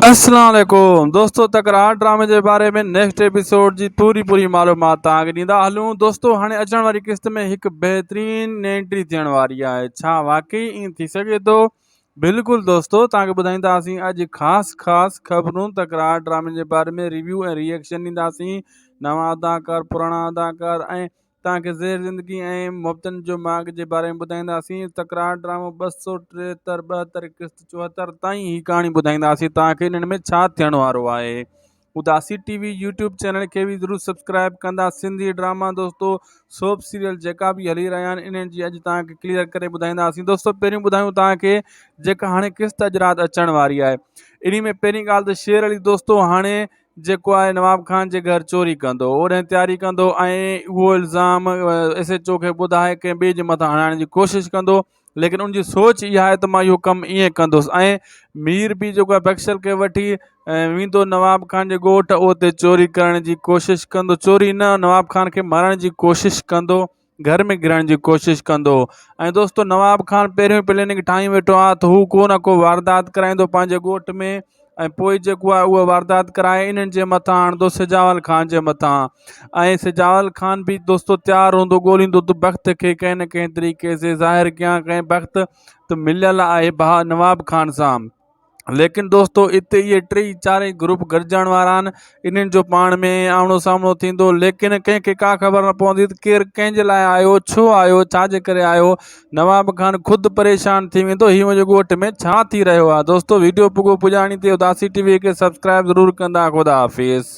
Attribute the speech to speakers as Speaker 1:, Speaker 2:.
Speaker 1: اسلام عليڪم دوستو تڪرار ڊرامي جي باري ۾ نيڪسٽ ايپيسوڊ جي پوري پوري معلومات توهان کي ڏيندا هلون دوستو هاڻي اچڻ واري قسط ۾ هڪ بهترين انٽري ٿيڻ واري آهي ڇا واقعي ائين ٿي سگهي ٿو بلڪل دوستو توهان کي ٻڌائينداسين اڄ خاص خاص خبرون تڪرار ڊرامي جي باري ۾ ريويو ۽ ريئڪشن ڏينداسين نوان اداڪار پراڻا اداڪار ۽ توهان کي زهر زندگي ۽ محبتن جو ماڳ جي باري ۾ ٻڌائينداسين. تڪرار ڊرامو 273، 72 قسط 74 تائين هي ڪهاڻي ٻڌائينداسين توهان کي انهن ۾ ڇا ٿيڻ وارو آهي. اداسي ٽي وي يوٽيوب چينل کي به ضرور سبسڪرائب ڪندا. سنڌي ڊراما دوستو سوپ سيريل جيڪا به هلي رهيا آهن انهن جي اڄ توهان کي ڪليئر ڪري ٻڌائينداسين. دوستو پهريون ٻڌايون توهان کي جيڪا هاڻي قسط اڄ رات اچڻ واري آهي انهي ۾ پهرين ڳالهه ته شير علي دوستو هاڻي جيڪو آهي نواب خان جي گهر چوري ڪندو اوڏانهن تياري ڪندو ۽ اهو الزام ايس ايچ او کي ٻڌائي ڪنهن ٻئي جي مٿان هڻائڻ جي ڪوشش ڪندو ليڪن ان جي سوچ اها آهي ته مان اهو ڪم ائين ڪندس ۽ مير به جيڪو آهي بخشل کي وٺي ويندو نواب خان جي ڳوٺ اتي چوري ڪرڻ جي ڪوشش ڪندو چوري نه نواب خان کي مارڻ جي ڪوشش ڪندو گهر ۾ گهڙڻ جي ڪوشش ڪندو ۽ دوستو نواب خان پهريون پليننگ ٺاهي ويٺو آهي ته هو ڪو نه ڪو واردات ڪرائيندو پنهنجي ڳوٺ ۾ ۽ پوء جيڪو آهي اهو واردات ڪرائي انهن جي مٿان آڻندو سجاول خان جي مٿان ۽ سجاول خان به دوستو تيار هوندو ڳوليندو ته بخت کي ڪنهن نه ڪنهن طريقي سي ظاهر ڪيان ڪنهن بخت ته مليل آهي ڀاء نواب خان سان ليڪن دوستو اتي اهي ٽئي چارئي گروپ گڏجڻ وارا آهن انهن جو پاڻ ۾ آمنو سامنو ٿيندو ليڪن ڪنهن کي ڪا خبر نه پوندي ته ڪير ڪنهن جي لاء آيو ڇو آيو ڇا جي ڪري آيو نواب خان خود پريشان ٿي ويندو هي منهنجي ڳوٺ ۾ ڇا ٿي رهيو آهي دوستو ويڊيو پڳو پڄاڻي تي اداسي ٽي وي کي سبسڪرائب ضرور ڪندا خدا حافظ.